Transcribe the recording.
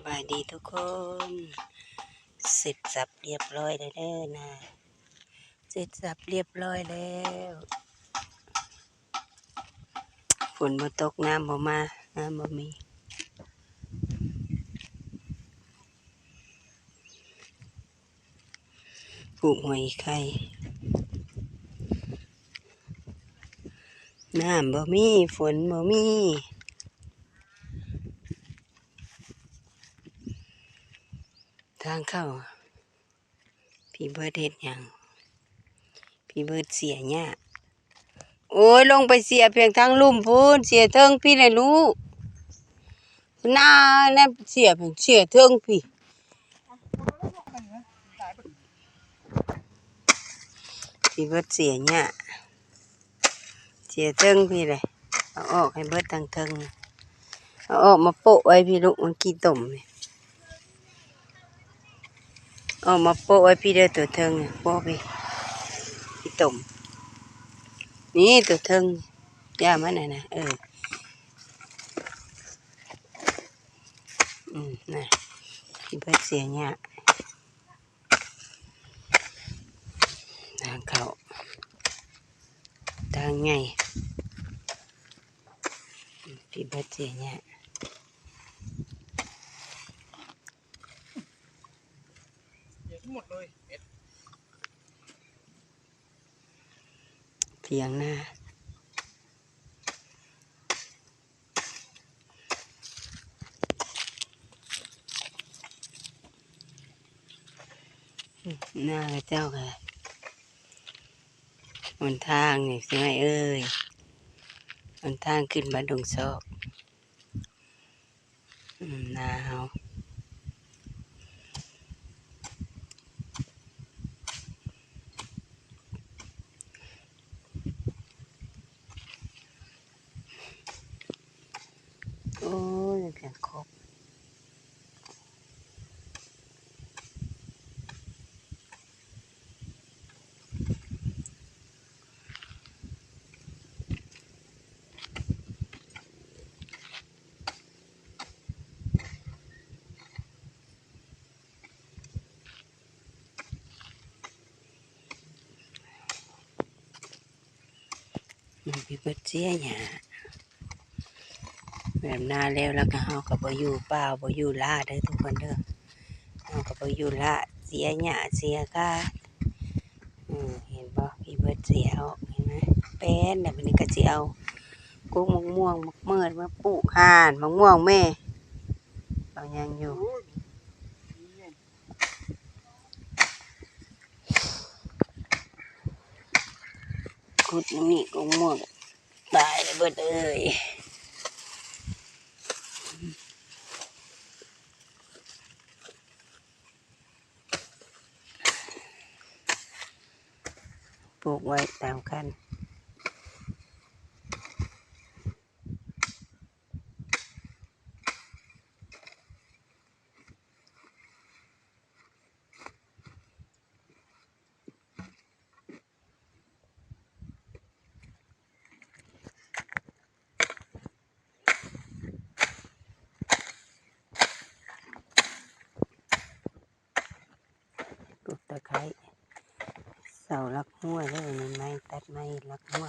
ສະບາຍດີທຸກຄົນ ເສັດສັບລຽບຮ້ອຍແລ້ວເດີນາ ເສັດສັບລຽບຮ້ອຍແລ້ວ. ຝົນບໍ່ຕົກ ນ້ຳບໍ່ມາ ນ້ຳບໍ່ມີ. ປູກຫອຍໄຂ່ ນ້ຳບໍ່ມີ ຝົນບໍ່ມີ. ທາງເຂົ້າ ພີ່ເບີດເຮັດຫຍັງ? ພີ່ເບີດເສຍຫຍ້າ. ໂອ້ຍ ລົງໄປເສຍພຽງທາງລຸ່ມພຸ້ນ ເສຍເທິງພີ້ແຫຼະລູກ. ນາ ແນມເສຍເທິງພີ້ ພີ່ເບີດເສຍຫຍ້າ ເສຍເທິງພີ້ແຫຼະ. ເອົາອອກໃຫ້ເບິດທາງເທິງ ເອົາອອກມາໂປະໄວ້ພີ້ລູກ ມັນຂີ້ຕົມນີ້ ອອກມາໂປະໄວ້ພີ້ເດີ ໂຕເທິງ ໂປະພີ້ ຂີ້ຕົມ ນີ້ໂຕເທິງ ຢ່າມັນຫັ້ນນະ ເອີ ອືມ ນະ ພີ່ເບີດເສຍຫຍ້າ. ທາງເຂົ້າ ທາງໃຫຍ່ ພີ່ເບີດເສຍຫຍ້າ ທຽງນາ. ນາເຂົາເຈົ້າກະ ຫົນທາງນີ້ ຊິໃຫ້ເອີຍ ຫົນທາງຂຶ້ນບ້ານດົງຊອກ ອືມ ນາເຮົາ. ໂອ້ຍ ແກງຄົກ ມັນໄປເບິດເສຍຫຍ້າ ແບບນາແລ້ວ ແລ້ວກະເຮົາກະບໍ່ຢູ່ປ່າ ບໍ່ຢູ່ລາເດີທຸກຄົນເດີ ເຮົາກະບໍ່ຢູ່ລາ ເສຍຫຍ້າເສຍກາ ເຫັນບໍ່ ໄປເບິດເສຍອອກ ເຫັນໄໝ ແປ້ນ ແລ້ວບາດນີ້ກະຊິເອົາກົກໝາກມ່ວງ ໝາກເມີດມາປູກ ຫັ້ນ ໝາກມ່ວງແມ່ ເອົາຫຍັງຢູ່. ຂຸດນີ້ກໍມ່ວງຕາຍເບິດເອີຍ ປູກໄວ້ຕາມຄັນ. ປູກຕະໄຄ ເສົາຫຼັກຮົ້ວເດີ ນີ້ໄມ້ ຕັດໄມ້ຫຼັກຮົ້ວ.